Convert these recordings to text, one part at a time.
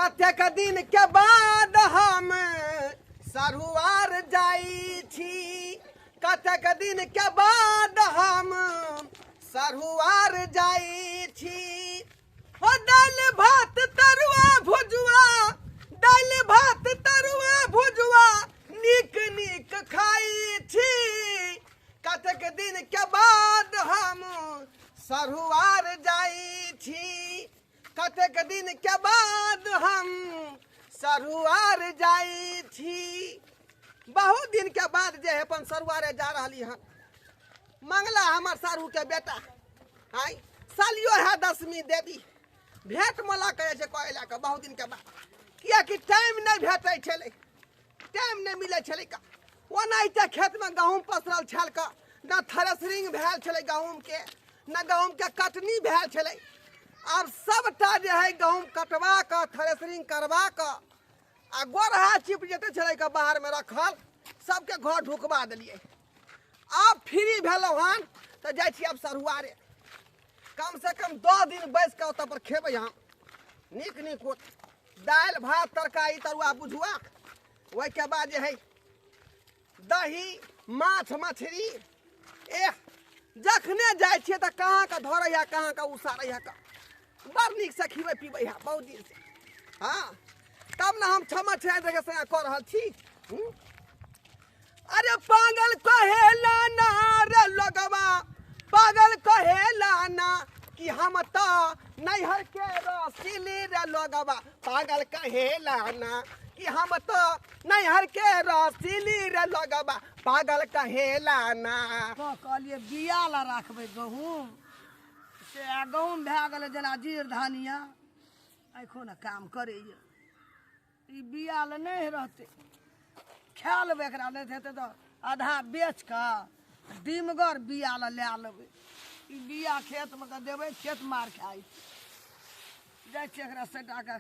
कतेक दिन के बाद हम सरुआर जाइ छी, कतेक दिन के बाद हम सरुआर जाइ छी। हो दालि भात तरुआ भुजुआ, दालि भात तरुआ भुजुआ नीक नीक खाइ छी। कतेक दिन के बाद हम सरुआर जाइ छी, कतेक दिन के बाद हम सरुआर जाइ छी। बहुत दिन के बाद जे है अपन सरुआरे जा रहली हन। मंगला हमर सारू के बेटा आय सालियो है दसमी देवी भेंट मोला करे छै कहे लए कऽ बहुत दिन के बाद, कियाकि टाइम नहि भेटै छलै, टाइम नहि मिलै छलै का। ओनाहिते खेतमे गहूँम पसरल छल कऽ, न थ्रेसरिंग भेल छलै गहूँमके, न गहूँमके कटनी भेल छलै। आब सबटा जे है गहूँम कटवा कऽ थ्रेसरिंग करवा कऽ आ गोरहा चिप जते छलै कऽ बाहरमे रखल सबके घर ढुकबा देलियै। आब फ्री भेलहुँ हन तऽ जाइ छी आब सरुआरे, कम से कम 10 दिन बैस कऽ ओतऽ पर खेबै हम नीक नीक दालि भात तरकारी तरुआ बुझुआ। ओहिके बाद जे है दही माछ मछली। एह जखने जाइ छियै तऽ कहाँके धरै है कहाँके उसारै है, बड़ नीकसँ खिबै पिबै है बहुत दिनसँ। हँ तब ने हम क्षमा छे संगे कऽ रहल छी। अरे पागल कहेला ना रे लोगवा, पागल कहेला ना कि हम तऽ नैहर के रसीली रे लोगवा, पागल कहेला ना कि हम तऽ नैहर के रसीली रे लोगवा, पागल कहेला ना। तो कहलिए बिया ला राखबै गहूँम से, आ गहूँम भए गेलै जेना जीर धानिया एखो ने काम करैए। ई बिया लए नहि रहतै, खा लेबै एकरा, नहि हेतै तऽ आधा बेच कऽ डीमगर बिया लए लए लेबै। ई बिया खेतमे कऽ देबै, खेत मार खाइ जाइ छियै। एकरा सटाके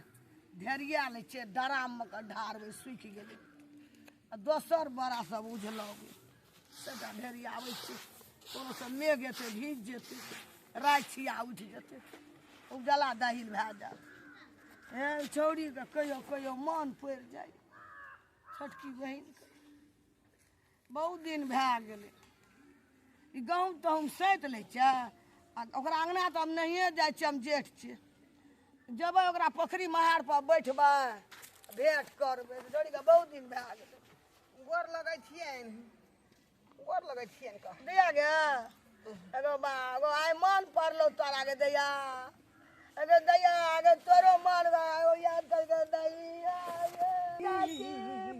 ढेरिया लै छियै, डराममे कऽ ढारबै, सुखि गेलै। आ दोसर बड़ा सब उझलबै, सभटा ढेरियाबै छियै। कोनो सब मेघ एतै भीज जेतै, राइ छिया उठि जेतै, उपजला दहिल भए जायत। हे छौड़ीके कहियो कहियो मन पड़ि जाइ, छोटकी बहिनके बहुत दिन भए गेलै। ई गहूँम तहूम सैत लै छै आ ओकरा अङ्गना तऽ हम नहिए जाइ छियै, हम जेठ छियै। जेबै ओकरा पोखरि महारपर बैठबै, भेँट करबै। छौड़ीके बहुत दिन भए गेलै। गोर लगै छियनि, गोर लगै छियनि कह दैया गे। एगो बा एगो आइ मन पड़लौ तोरा गे दैया, एगो दैया गे तोरो मन एगो याद कर गे दैया गे।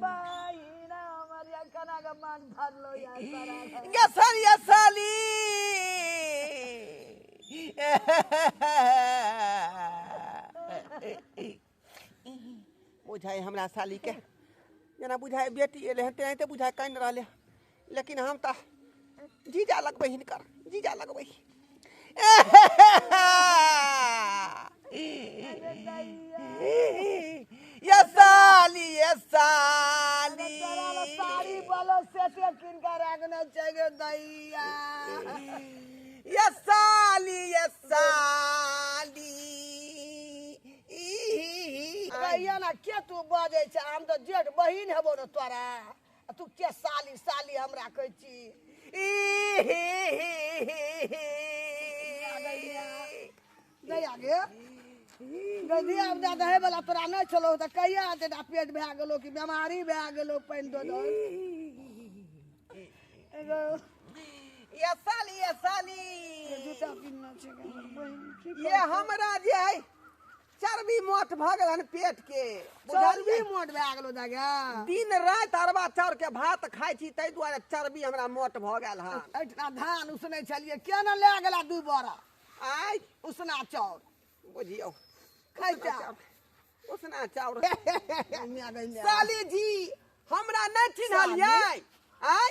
बहिना हमर या केना के मन भरलो यार तोरा गे। गे सालिया साली, बुझाइ हमरा साली के जेना बुझाइ बेटी एलै हन तेनाहिते बुझाइ कानि रहलै, लेकिन हम तऽ जीजा लगबै हिनकर, जीजा लगबै। ये साली ये साली, साड़ी बोलो सेटे किनका राखना चाहिए दैया। ये साली ये साली, कहिया ना के तू बजै छै, हम तऽ जेठ बहिन हेबो ने तोरा, तू के साली साली हमरा कहै छी। दैया गे धिया पुता दहे वाला तोरा नहि छलौ तऽ कहिया एतेटा पेट भए गेलौ कि बेमारी भए गेलौ पानि दऽ दऽ। एगो ये साली ये साली, जूता पिन्हना छै बहिन। ये हमरा जे है चर्बी मोट भऽ गेल हन पेट के, चर्बी मोट भए गेलो दागा। दिन राति अरबा चाउर के भात खाइ छी ताहि दुआरे चर्बी हमरा मोट भऽ गेल हन। एहिठिना धान उसनै छलियै, केना लए गेला 2 बोरा आइ उसना चाउर, बुझियौ खैता उसना चाउर। साली जी हमरा नहि चिन्हलियै? आइ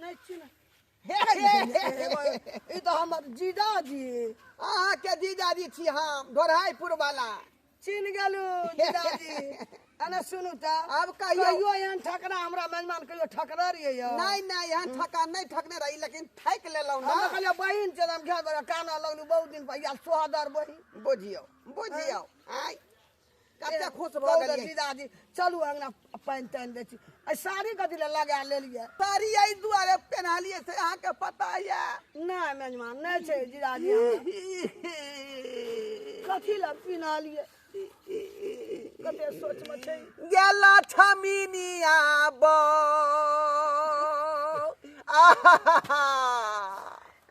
नहि चिन्ह, ई तऽ हमर जीजाजी। अहाँके जीजाजी छी हम, ढोरहाइपुर वाला। चिन्ह गेलू जीजाजी। एने सुनू तऽ, आब कहियो कहियो एहन ठकना हमरा मेजमान कहियो ठकना रहियै यौ? नहि नहि, एहन ठका नहि ठकने रही, लेकिन ठकि लेलहुँ ना। हम कहलियै बहिन छै, हम घेर कानऽ लगलू बहुत दिन पर, या सोहदर बहिन। बुझियौ बुझियौ। आइ कते खुश भऽ गेलियै। जीजाजी चलू अंगना पानि तानि दै छी। आ साड़ी कथी लए लगा लेलियै? साड़ी एहि दुआरे पेन्हलियै से अहाँके पता यऽ? नहि मेजमान नहि छै जीजाजी, कथी लए पिन्हलियै? कते सोचमे छै। गेला छमिनिया बौ।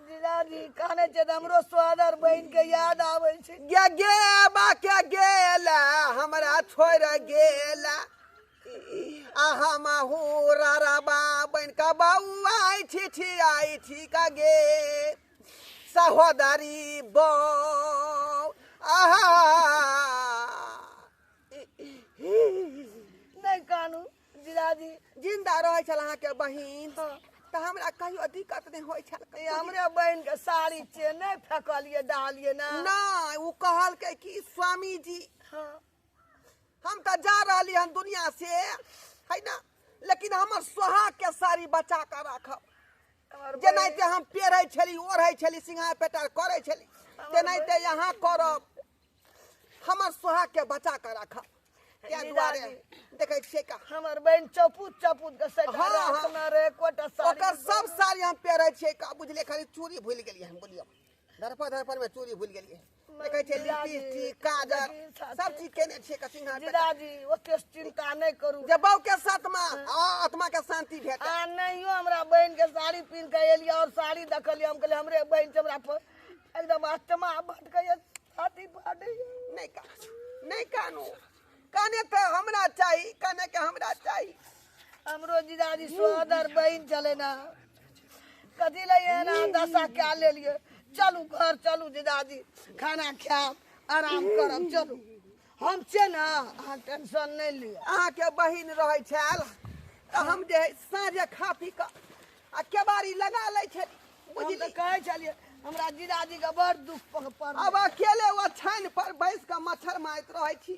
जीजाजी कानै छै तऽ हमरो सोदर बहिन के याद आबै छै। गे गे बा के गेला हमरा छोड़ि गेला, आ हम रारा बन के बौआइ छी छियाइ छी का गे सहोदरी बौ। आहा नहि कानू जीजाजी। जिंदा रहै छल अहाँके बहिन तऽ हमरा कहियो दिक्कत नहि होइ छल। हमरे बहिन के साड़ी छियै, नहि फेकलियै डालियै ना? नहि, ओ कहलकै कि स्वामीजी हम तऽ जा रहली हन दुनिया से है ना, लेकिन हमर सोहाग के साड़ी बचा कऽ राखब। जेनाहिते हम पेढ़ै छली ओढ़ै छली सिंघार पेटार करै छली तेनाहिते यहाँ करब, हमर सोहाग के बचा कऽ राखब। ताहि दुआरे देखै छियै का हमर बहिन चौपूत चौपूत के सजा राखने रहे एकोटा साड़ी। ओकर सब साड़ी हम पेढ़ै छियै का बुझलियै, खाली चूड़ी भूलि गेलियै हम। बोलियौ धरपड़ धरपड़ में चूड़ी भूलि गेलियै। देखै छियै लिपस्टिक काजर सब चीज केने छियै का सिंघार। जीजाजी ओते चिंता नहि करू, जे बहू के साथ में आत्मा के शांति भेटत। आ नहियो हमरा बहिन के साड़ी पहिन के एलियै और साड़ी देखलियै, हम कहलियै हमरे बहिन छै, हमरा पर एकदम आत्मा भटकैया, छाती फाटैया। नहि कानू, नहि कानू, काने तऽ हमरा चाही, काने के हमरा चाही। हमरो जीजाजी सोदर बहिन छलै ना, कथी लए एना दशा कए लेलियै? चलू घर चलू जीजाजी, खाना खायब आराम करब। चलू हम छियै ने, अहाँ टेंशन नहि लिअ। अहाँके बहिन रहै छल तऽ हम जे साँझे खा पी कऽ आ केबाड़ी लगा लै छली। बुझली कहै छलियै हमरा जीजाजीके बड़ दुख पड़ल। आब अकेले ओछानि पर बैस कऽ मच्छर मारैत रहै छी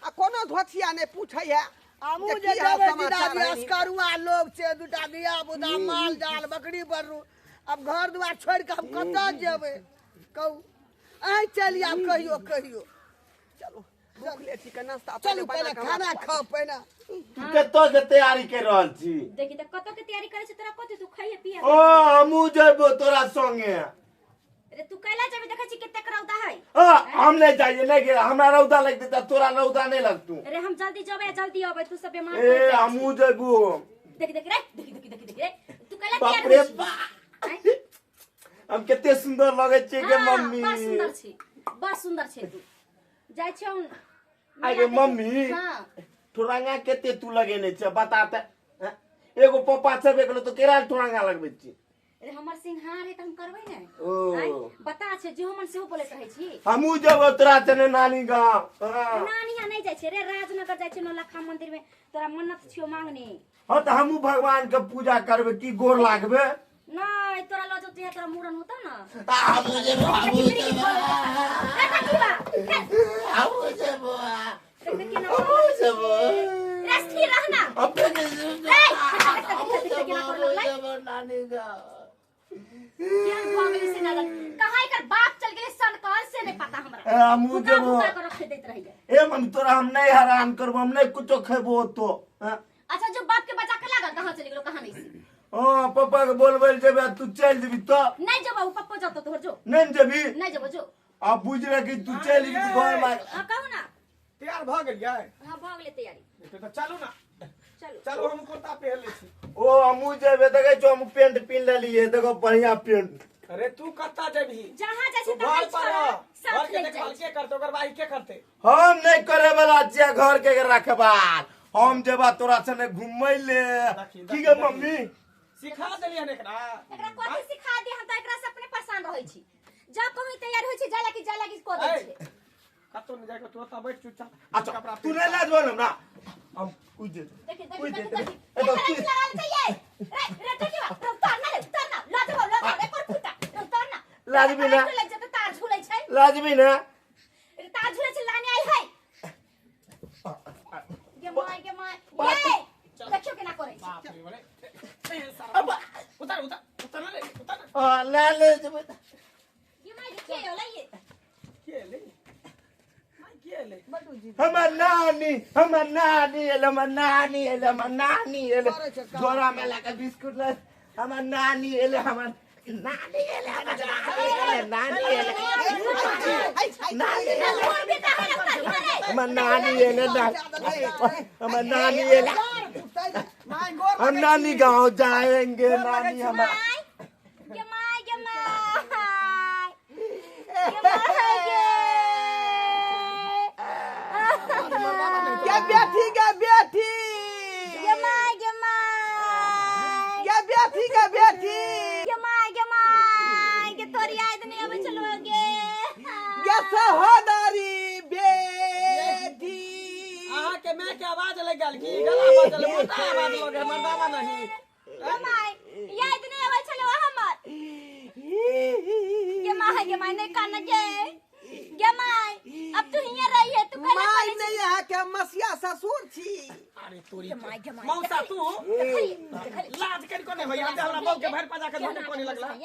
आ कोनो धोछिया नहि पूछैया। हमहूँ जे जेबै जीजाजी असकरुआ लोक छै, दूटा धिया पुता माल जाल बकरी बर्रू, आब घर दुआर छोड़ि कऽ हम कतऽ जेबै कहू? अहीं चलि आयब कहियो कहियो। चलू भूखले छी के नाश्ता चलू पहिले खाना खाउ पहिले। तू कतऽ के तैयारी कर रहल छी? देखी तऽ कतऽ के तैयारी करै छी, तोरा कथी? तू खाइए पिए। ओ हमहूँ जेबो तोरा संगे। अरे तू कैला जेबी? देखै छी कतेक रौदा है। हम नहीं जाइए, नहीं गेल, हमरा रौदा लग देता, तोरा रौदा नहीं लगतू। अरे हम जल्दी जेबै जल्दी अबै, तू सब बेमार। ए हमहूँ जेबो। देख देख रे, देख देख देख देख रे, तू कैला तैयार? बाप रे बाप, हम कते सुंदर लगै छियै गे मम्मी। बड़ सुंदर छी, बड़ सुंदर छै तू। जाइ छियौ आगे मम्मी। ठोरंगा कते तू लगेने छै बता त? एगो पप्पा छेबे केलो तो केरा ठोरंगा लगबै छी? अरे हमर सिंहार है तऽ हम करबै ने। ओ बता छै जे मन सेहो बोलैत रहै छी। हमहूँ जेबो तोरा चने नानी गाँव। नानी यहाँ नहि जाइ छै रे, राजनगर जाइ छै नौलखा मंदिर में, तोरा मन्नत छियो मांगने। हाँ तऽ हमहूँ भगवान के पूजा करबै की गोर लागबै? नहीं तोरा लऽ जतौ, तोरा मूड़न होतौ ना। हमहूँ जेबो, हमहूँ जेबो, हमहूँ जेबो, हमहूँ जेबो। स्थिर रहना। नानी गाँव कहाँ एकर बाप चल गेलै सनकल से नहीं पता हमरा। हमहूँ जेबो। ए मम्मी तोरा हम नहीं हैरान करबो, हम नहीं कुछो खेबो तो। अच्छा जो बाप के बचा के लागा, कहाँ चली गेलो कहाँ नहीं से? हाँ पापा के बोलबै जेबे, तू चल जेबी तो? नहीं जेबो, पप्पा जतो तोहर जो। नहीं जेबी? नहीं जेबो जो। अब बुझ रहे कि तू चल जेबी घर में। हां कहू ना। तैयार भ गेलियै? हां भ गेलै तैयारी। तऽ चलू ना। चलू चलू, हम कुर्ता पहन ले छी। ओ हमहूँ जेबे, देखै छौ हम पेंट पिन्ह लेलियै, देखो बढ़िया पेंट। अरे तू कत्ता जेबही? जहाँ जाइ तू छै तहाँ घर पर रह, साथ घर के ले जाइ। देखभाल के करते, ओकर बाद के करते? हम नहीं करे वाला छियै घर के रखबाल, हम जेबा तोरा सने घूमै ले। की गे मम्मी? सिखा देलियै हन एकरा। एकरा कथी सिखा दे? हम तऽ एकरा से अपने परेशान रहै छी। जब कहीं तैयार होइ छै जाय लागी जाय लागी कऽ दै छै। कतौ नहि जाके, तू ओतऽ बैठ चुपचाप। अच्छा तू नहीं लाजबो हमरा, हम उइ जे देखी देखी उइ जे देखी देखी ए तो तू लगा चाहिए रे रे, देखी बा उतार ना रे, उतार ना, लऽ जेबो लऽ जेबो रे पर फुटा, उतार ना। लाजबी ना? लग जेतै, तार झूलै छै। लाजबी ना? रे तार झूलै छै, लाने आई है गे my गे my. ये देखियो केना करै छै। बाप रे बड़े उतार उतार उतार ना रे, उतार ना। हां ले ले जेबै। गे my, देखिए होलै ये के ले माय, के ले हमर ना नानी, हमर नानी एलै, हमर नानी एलै, हमर नानी एलै। करै छै काम। झोरा में लए के बिस्कुट ले, हमर नानी एलै, हमर नानी एलै, हमर नानी एलै, नानी एलै, नानी एलै, हमर नानी एलै, हमर नानी एलै। माय गोर हम नानी गांव जाएंगे, नानी हमर। गे my, गे my, गे my, गे गे बेटी, गे बेटी, गे my, गे my, गे बेटी, गे बेटी, गे my, गे my, गे तोरी याद नहीं आबै छलो गे। गे सहोदरी बेटी। अहाँ के माय के आवाज लग गेल की गला बजल, मोटा आवाज लगे मर्दावा नहीं। गे my, याद नहीं आबै छलो हमर। गे my, गे my, नहीं कान गे। गे my, अब तू हियां रही है, तू कहले my कॉलेज नहीं यहाँ के मसिया ससुर छी। अरे तोरी गे my, गे my, मौसा तू देखली, देखली। लाज करि को नहीं होइया जे हमरा बहू के भरि पजा के धोने कोने लगला हैं?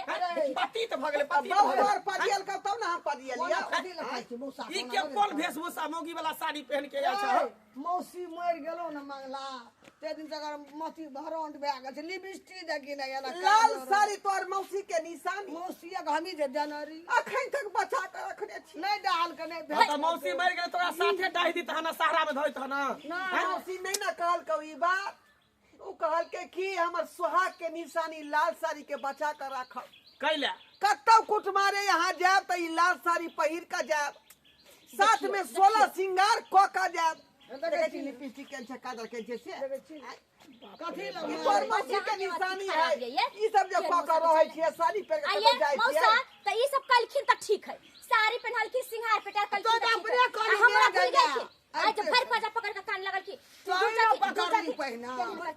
पति त भऽ गेलै, पति बहु भऽ गेलै। और पजियल के तब ना हम पजियल। कोना कथी लखाइ छै मौसा? ई के कोन वेशभूषा मौगी वाला साड़ी पहन के आयल छ? मौसी मरि गेलो ने मंगला, ते दिन से अगर मथी भरंट भए गेल छै, लिपस्टिक देखी ने एना। लाल साड़ी तोर मौसी के निशानी। मौसी के हमी जे देने रही, अखन तक बचा के रखने छी। नहि डाल के नहि हाँ, तऽ मौसी मरि गेलै तोरा साथे डाहि दी तहन सहरा में धोइत हन। नहि। मौसी नहीं ना कहलकै ई बात, उ कहलकै कि हमर सुहाग के निशानी लाल साड़ी के बचा के राखब। कैला? कतौ कुटमारे यहाँ जायब तऽ ई लाल साड़ी पहिर के जायब, साथ में 16 श्रृंगार कऽ के जायब। देखै छी लिपस्टिक केहन छै, काजल केहन छै, से कथी ई लग तोर मौसी के निशानी है। ई सब जे कऽ के रहै छियै, साड़ी पहिर के आइए कतौ जाइ मौसा छियै। तऽ ई सब कलखिन तऽ ठीक है, साड़ी पेन्हलखिन, सिंगार पेटार कलखिन तो तऽ ठीक अपने है। कहली आ हमरा मेरा भूल गया। गेलखिन। आइ जब भरि पजा पकड़ के कान लगल की तो पकड़ली पहिना।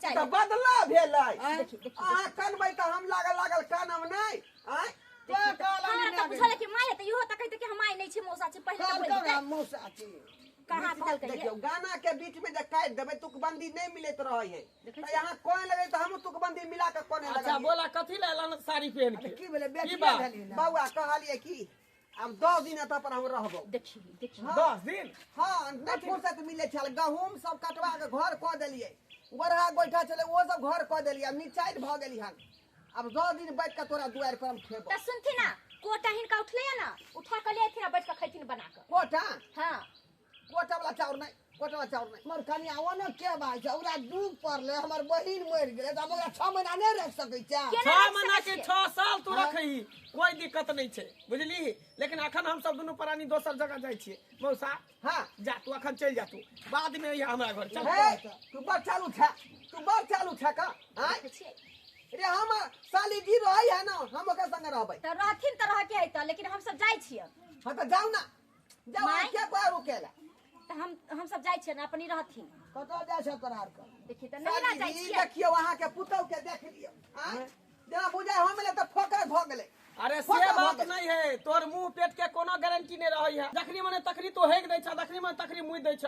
तऽ बदला भेलै। देखी, देखी। अहाँ कनबै तऽ हम लागल लागल कानब नहि आँय? तो कहलनि हमरा तऽ बुझल है कि माय है तऽ इहो तऽ कहते कि हम माय नहि छी, मौसा छी। पहिले तऽ कहलकै बोलि हम मौसा छी। कहाँ कहलकै? देखियौ, गाना के बीच में जे काटि देबै, तुकबंदी नहि मिलैत रहै है, तऽ यहाँ कोन लगे तऽ हमहूँ तुकबंदी मिला के कोने अच्छा लगलियै। बोला, कथी ले एलन साड़ी पहन के? की भेलै? की बेटी बात? भेली ने। बौआ, कहलियै कि आब 10 दिन एतऽ पर हम रहबौ। देखी, देखी। 10 दिन? हाँ, नहि फुर्सत मिलै छल। गहूँम सब कटवा के घर कऽ देलियै, गोरहा गोइठा छलै ओहो सब घर कऽ देलियै, आब निचाइत भऽ गेली हन। आब 10 दिन बैठ के तोरा दुआरि पर हम खेबौ। तऽ सुनथिन ना, कोटा हिनका उठलै ना, उठा के ले अयथिन आ बैठ के खैथिन बना के। कोटा? हाँ। कोटा वाला चाउर नहि, कोटा वाला चाउर नहि। हमर कनिया ओना के बात छै, ओकरा दुख पड़लै, हमर बहिन मरि गेलै, तऽ हम ओकरा 6 महीना नहि राखि सकै छियै? केना 6 राखि महीना सकै के छियै? 6 साल तू रखही, कोई दिक्कत नहीं छै, बुझली? लेकिन अखन हम सब दुनू प्राणी दोसर जगह जाइ छियै। मौसा। हाँ। जा तू, अखन चलि जा तू, बाद में अइहे हमरा घर, चल। हे, तू बड़ चालू छे, तू बड़ चालू छे का आँय? देखै छियै? रे, हम साली जी रहै है ना, हम ओकर संगे रहबै। तऽ रहथिन तऽ रहके है तऽ, लेकिन हम सब जाइ छियै। हाँ तऽ जाउ ना, जाउ। माय? के कोई रुकेला? तऽ हम सब जाइ छियै ने, अपनी रहथिन। कतऽ जाइ छै तोरा आरके? देखी तऽ नहीं ना साली जाइ जी, छियै। देखियौ, अहाँके पुतहु के देख लियौ आँय, जेना बुझाइ हम एलै तऽ फोकर भऽ गेलै। अरे से फोकर भऽ बात गेलै। नहीं है, तोर मुंह पेट के कोनो गारंटी नहीं रहै है। जखनी मने तखनी तू हेग दै छ, जखनी मने तखनी मुँह दै छ।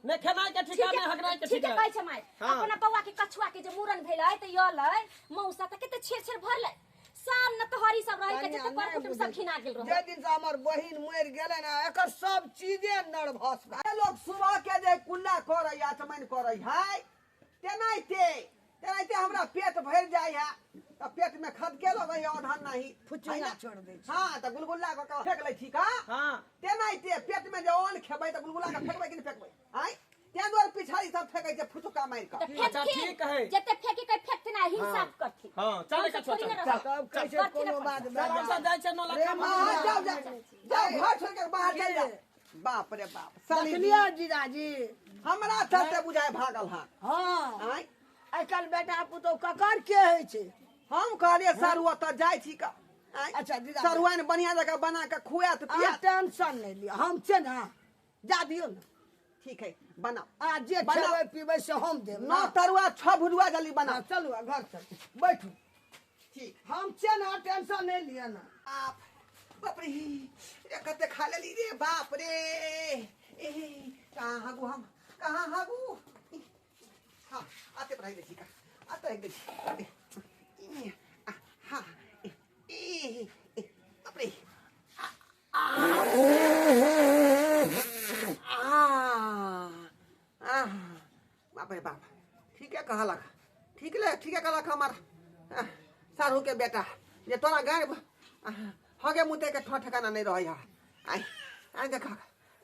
ने खेनाइ के ठीक ठिकाना, ने हगनाइ के ठीक ठिकाना। कहै छै माय। हाँ। अपना बौआ के कछुआ के जे मूड़न भेलै तऽ यलै मौसा तऽ कते छेर छेर भरलै, सब न तोहरी सब रहै के कनिया जते कर नहि कुटुम सब बुझै। घिना गेल रहै। जे दिन से हमर बहिन मरि गेलै ने, एकर सब चीजे नर्वस भए अरे लोग सुबह के जे कुल्ला करै आचमन करै है, तेनाहिते तेनाहिते हमरा पेट भरि जाइ है, तऽ पेट में खदके लगै है, औधन नहीं फुचुना छोड़ दै छै। हाँ, तऽ गुलगुल्ला कऽ के फेक लै छी का। हाँ। तेनाहिते पेट में जे अन्न खेबै तऽ गुलगुल्ला के फेकबै कि नहि फेकबै आँय? ताहि दुआरे पिछाड़ी सब फेकै छै फुचुका मारि कऽ। तऽ अच्छा, फेकथिन, ठीक है। जते फेकी के फेकथिन आ हिसाब करथिन। हाँ, चल हमसब कछुआ, थोड़ी चल, ने रहबै। तब कहै छै करथिन कोनो अपन। बात चल, हम सब जाइ छियै 9 लाख। हाँ, जाउ जाउ जाउ, घर छोड़ के बाहर चलि जाउ। बाप रे बाप, साली जी, देखलियै जीजाजी? हमरा चलते बुझाइ भागल हँ। हाँ। आँय? आइ काल्हि बेटा पुतहु ककर के होइ छै? हम कहलियै सारू ओतऽ जाइ छी का आँय? अच्छा, जीजा। सरुआइन बढ़िया जकाँ बना के खुआत अहाँ पियात। टेंशन नहि लिअ, हम छियै ने, जा दियौ ने। ठीक है, बनाओ। आ जे बनाउ। खेबै पीबै से हम देब। 9 तरुआ 6 भुजुआ, जल्दी बनाओ। हाँ, चलू आ घर चलू, बैठू। ठीक। हम छियै ने, टेंशन नहि लिअ ने। बाप बाप रे, रे कते खा लेली रे, बाप रे। ए, कहाँ हागू हम, कहाँ हागू? हाँ, आते पर दै छी का, आते रहि दै छी। ई, आ, हाँ, ए, ए, ए, बाप रे, आ, आ, आ। बाप रे बाप, ठीके कहलक, ठीक ले, ठीके कहलक हमर साढ़ू के बेटा जे तोरा गाय हगे मुते के ठो ठेकाना नहीं रहे है। आइ आइ देख,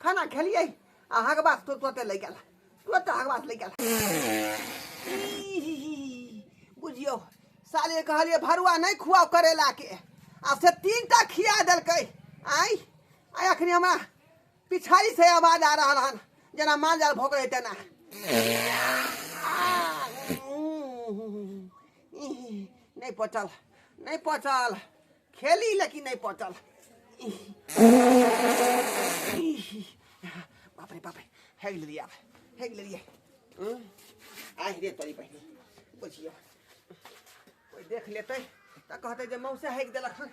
खाना खेलिए आ हगबास तो तुरते ले गेल, तुरते हगबास ले गेल। बुझियो साले कहलिए भरुआ नहीं खुआओ करेला के, आ से 3 टा खिया देलकै। आइ आइ अखनी हमरा पिछाड़ी से आवाज आ रहल हन जेना माल जाल भोग रहे तेना। नहीं पचल, नहीं पचल, खेली लेकिन नहीं पचल। बाप रे बाप रे, हेग लेलिए, आब हेग लेलिए। आइ रे तोरी बहिनी, बुझियो कोई देख लेतै तऽ कहतै जे मौसे हेग देलक हन।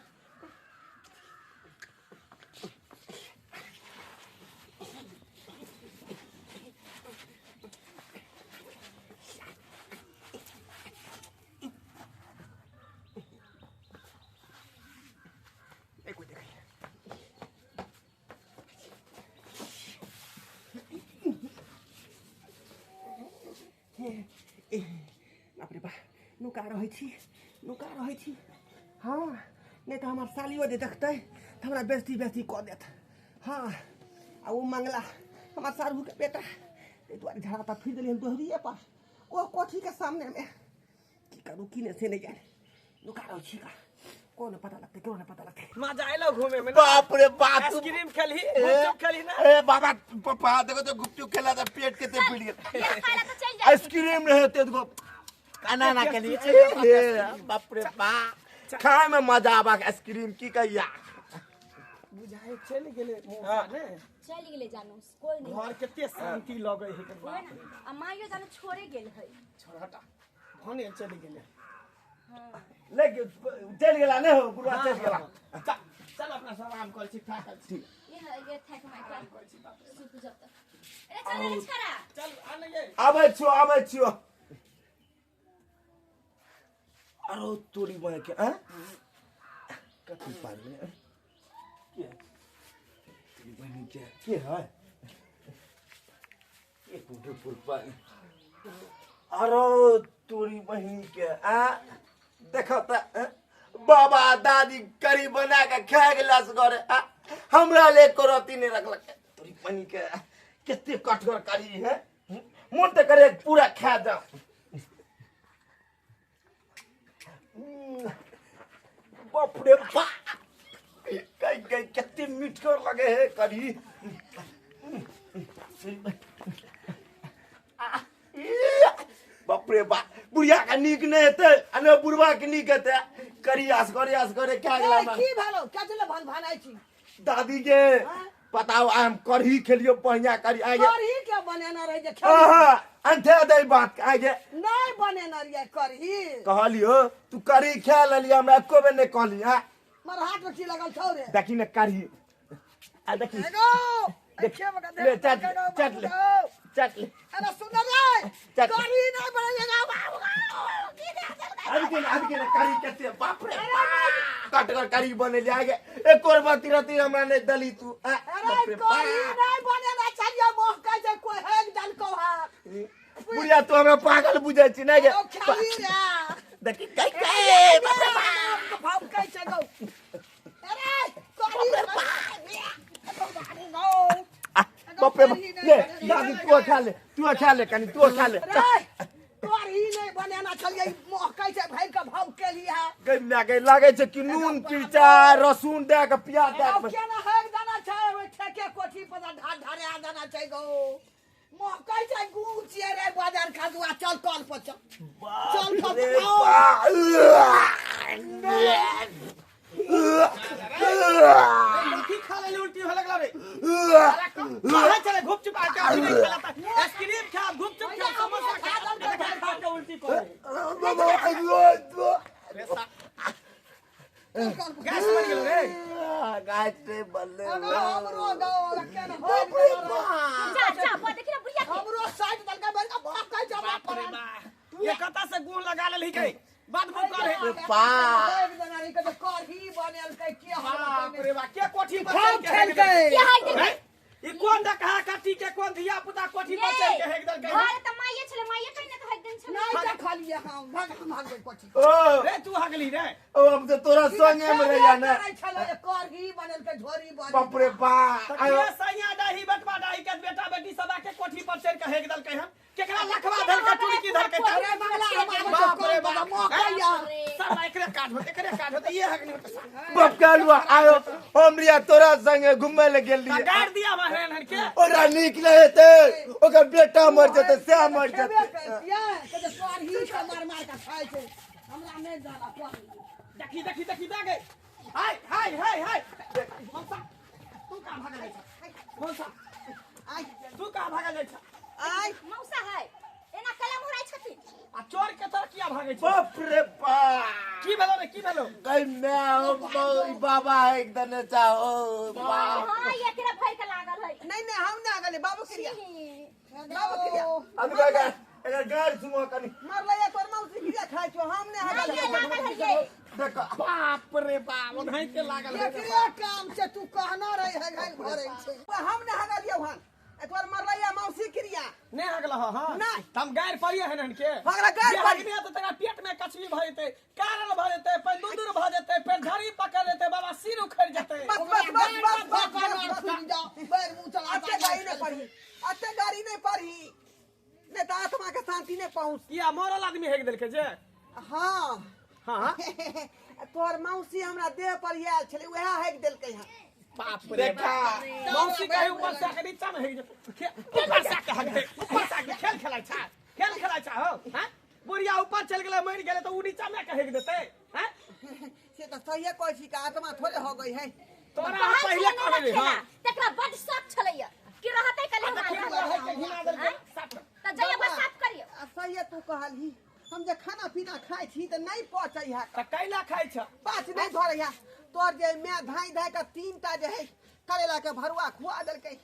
बाप रे बा, नुका रहै छी, नुका रहै छी। हाँ, नहीं तो हमार सालियो जे देखतै तऽ हमरा बेइज्जती बेइज्जती कऽ देत। हाँ, आ ओ मंगला हमार साढ़ू के बेटा, ताहि दुआरे झड़ा तऽ फिर देलियै दोहरिए पर, ओ कोठी के सामने में। की करू की नहि से नहि जानि, नुका रहै छी का, कोन पता लगतै, केओ नहि पता लगतै। मजा आइलो घूमे में। बाप रे बाप, आइसक्रीम खेलही, गुपचुप खेलही ना। ए बाबा पप्पा देखो तो गुपचुप खेला तो पेट के ते पीट गेल। आइसक्रीम रहे ते गो खाना ना खेली। बाप रे बाप, खाए में मजा आबा आइसक्रीम की कहिया। बुझाए चल गेले मौसा ने, चल गेले जानू कोई नहीं। घर कते शांति लगै है के बाप रे। आ माइयो जानू छोड़े गेल है, छोड़ हटा भने चल गेले। हां ले चल गेला ने हो बुढ़वा चल गेला। चल चल अपना सब आराम कर छी, थाकल छी। ये थाक my कर छी बाप रे, सुत जब तक। अरे चल रे छोरा, चल आ नहीं ये। आबै छियो, आबै छियो। अरे तोरी बह के आ कथी पानी के तोरी बहन के है ये पुटे पुल पानी। अरे तोरी बहन के आ देखो त बाबा दादी करी बना के खा गेला से घरे, हमरा ले रोटी नहीं रखलक। तोरी बहन के कते कठोर करी है, मन त करे पूरा खा जाओ। बाप रे बाप, कई कई कितनी मीठकर लगे है करी। बाप रे बाप, बुढ़िया का नीक नहीं हेतै आ ने बुढ़वा के नीक हेतै। करी आस करे आस करे क्या गेला। की भेलो क्या चले भन भानाइ छी दादी के बताओ। हम कढ़ी खेलियो बढ़िया करी आगे। कढ़ी के बनेना रहे जे हां अंठे दे बात आगे नहीं बनेना रहे कढ़ी। कहलियो तू कढ़ी खा लेलियो, हमरा एको बेर नहीं कहली। हां मर हाथ में की लगल छौ रे? देखी ने कढ़ी आ देखी एगो देख ले चट चट ले चट ले। अरे सुन रे कढ़ी नहीं बनेगा बाबू की दे। अभी के कढ़ी कते बाप रे कटगर कढ़ी बनेली आगे। एको बार रति हमरा नहीं दली तू। अरे कढ़ी नहीं बनेना चाहिए, मोह के जे कोई हेग दल को हा। बुढ़िया तू हमरा पागल बुझै छी नै गे। खाली रे देखी कई कई बाप रे बाप भाव कई छै गौ। अरे कढ़ी बाप रे ले दादी तू खा ले, तू खा ले कनी, तू खा ले। कढ़ी नहीं बनेना छलिए, मोह कै छै भरि के भाव के लिए है। गई my गई लागे छै कि नून मिरचाई रसून दे के प्याज दे के केना हेग देना छै ओइ ठेके कोठी पर ढार ढारे देना छै गौ। मोह कै छै गुचिए रे बाजार खादुआ। चल कल पर चल, चल कल पर। मक्खी खा ले उल्टी हो लगला रे। अरे कहां चले गुपचुप आ के नहीं खेला था आइसक्रीम खा गुपचुप खा समोसा खा खा के उल्टी कर गैस बन गेल रे। गैस रे बल्ले हमरो गौ रखे न हो जा जा बा देखि ना बुढ़िया के हमरो साइड दलका बड़का भाव कै जमा बाप रे बा, ये कता से गुण लगा लेलही के बाद मुंह कर है। बा एक जना रे के कढ़ी बनेल के के बाप रे बा, के कोठी पर खाओ चढ़ के खेल के के हाय देख ई कोन डकहा काटी के कोन धिया पुता कोठी पर चढ़ के हेक दल के घर त माइए छले, माइए नहीं देखलिए हम भाग हम भागबै कोठी ओ रे तू हगली रे ओ हम तो तोरा संगे में रहिया ना छलै करही बनल के झोरी बनल बाप रे बाप आयो सैया डाही बटवा डाही के बेटा बेटी सब आके कोठी पर चढ़ के हेक दल के हम केकरा लखवा धल के टुड़की धल के अरे बंगला हम बाप रे बाप मौका सब एकरे काट होते एकरे काट होते ये हगली होते बाप के हलवा आयो हमरिया तोरा संगे घुमे ले गेल लिए गाड़ दिया महरन हन के ओरा नीक नहीं हेतै ओकर बेटा मर जेतै से मर जेतै के करही के मार मार के खाइ छै हमरा नहीं जाला करही देखी देखी देखी दे गई हाय हाय हाय हाय मौसा तू कहां भागल जाइ छ मौसा आय तू कहां भागल जाइ छ आय मौसा है एना कलम उड़ाइ छथिन आ चोर के तर किया भागै छ बाप रे बाप की भेलो रे की भेलो गई मैं हो बाबा एक दने चाहो बाप हां एकरा भय के लागल है नहीं नहीं हम ना गले बाबू क्रिया बाबू क्रिया अब का एकर गाड़ सुमो कनी मरलै तोर मौसी क्रिया खाइ छौ हम ने हगल नहीं लागल है ये देखो बाप रे बाप ओधाई के लागल है एकरे काम से तू कहना रही है घर भरै छै हम ने हगलियौ हन एतोर मरलैया मौसी क्रिया नहीं हगल हो हां नहीं। हम गाड़ पड़िए हन के हमरा गारि जे पड़ी। हगबे त तेरा पेट में कछुई भ जेतै कारल भ जेतै पेंदुदुर भ जेतै पेंझड़ी पकड़ लेतै बाबा सिर उखड़ जेतै बस बस बस बस बस बस फूल जाओ बैर मुंह चला अते गाड़ी नहीं पढ़ी अते गाड़ी नहीं पढ़ी नहीं तो आत्मा के शांति नहीं पहुंच किया मरल आदमी हेक देलकै जे हाँ हां तोहर मौसी हमरा देह पर आयल छलै वएह हेक देलकै हन बाप रे देखा मौसी कहे ऊपर से आके नीचा में हेक जेतै ऊपर से आके हगतै ऊपर से आके खेल खेलाइ छा खेल खेलाइ छा हो हां बुढ़िया ऊपर चल गेलै मरि गेलै त ऊ नीचा में के हेक देतै हां से तऽ सहिए कहै छी कि आत्मा थोड़े हो गई है तोरा हम पहिले कहने रही हां तकरा बड शौक छलैया कि रहतै कल देखी रहै के घिना देलकै साफ कर। त जइया बस साफ करियो आ सहिए तू कहलही हम जे खाना पीना खाइ छी तऽ नहीं पचै है त कैला खाइ छ पाच नहीं धरै है तोर जे मैं धाई धाई के तीन टा जे है करेला के भरुआ खुआ देलकै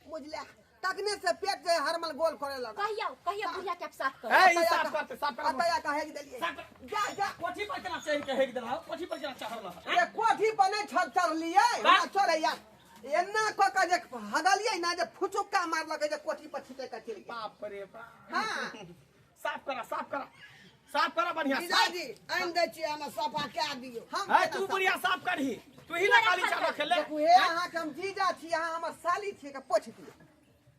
बुझले तखने से पेट जे हरमल गोल करे लगल कहियो कहियो बुढ़िया के आप साफ करो ए ई साफ करते साफ कर अतया कहे देलिए साफ कर। जा जा कोठी पर केना चढ़ के हेक देलहो कोठी पर केना चढ़ल हो रे कोठी पर नहीं छड़ चढ़लियै हमरा चढ़ै यार एना कऽ के जे हगलियै ना जे फुचुक्का मारलकै जे कोठी पर छिटै के चलि गेल बाप रे बाप हाँ साफ करा साफ करा साफ करा बढ़िया जीजाजी आनि दै छियै हम सफा कए दियौ हम है तू बुढ़िया साफ करही तू ही ना काली चावल खेले देखू हे अहाँके हम जीजा छी अहाँ हमर साली छी के पोछि दियौ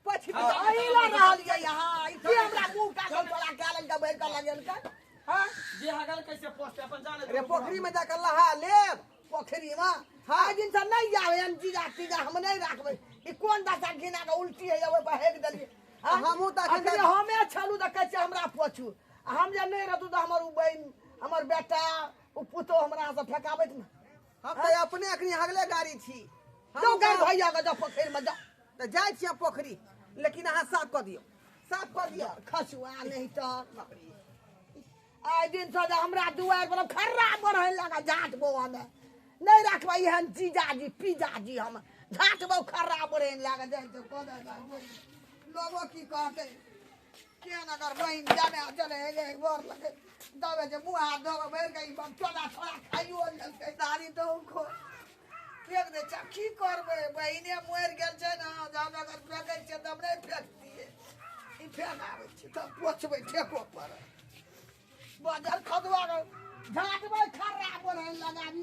पोछि दियौ अही ला रहल ये यहाँ ई की हमरा मुंह काटल तोरा कए लग बैठ के लगेलकै हां जे हगल कैसे पोसते अपन जाने रे पोखरी में जाकर नहा लेब पोखरी में हां दिन से नहीं आवे हम जीजा तीजा हम नहीं राखबै ई कोन दशा घिना के उल्टी है ओइ पर हेक देलियै हमहूँ तऽ अखन अखन हमे छलू तऽ कहै छै हमरा पोछू आ हम जे नहीं रहतू तऽ हमर उ बहिन हमर बेटा उ पुतोह हमरा से फेकाबैत ने हम तऽ अपने अखनी हगले गाड़ी छी जाओ गाड़ी भैया के जाओ पोखरि में जाओ तऽ जाइ छियै पोखरी लेकिन अहाँ साफ कऽ दियौ साफ कऽ दियौ खसुआ नहीं तऽ आइ दिन से जे हमरा दुआरि पर खर्रा बढ़े लगा झाँट बौआ में नहीं रखबै एहन जीजाजी पिजाजी हम झाँट बौ खर्रा बढ़े लगा जाइ छै लोगो की कहतै केहन अगर बहिन जाने चले हे बर लगे दबे छै मुँह हाथ धोबै भरि गई चोला छोड़ा खाइयो लेलकै दाढ़ी तो खो फेंक दै छै की करबै बहिने मरि गेल छै ने जब अगर फेंकै छै तब नहि फेंकतियै ई फेंक आबै छै तब पोछबै ठेको पर बाजार खदुआ झाँटबै खर्रा बढ़े लगाबी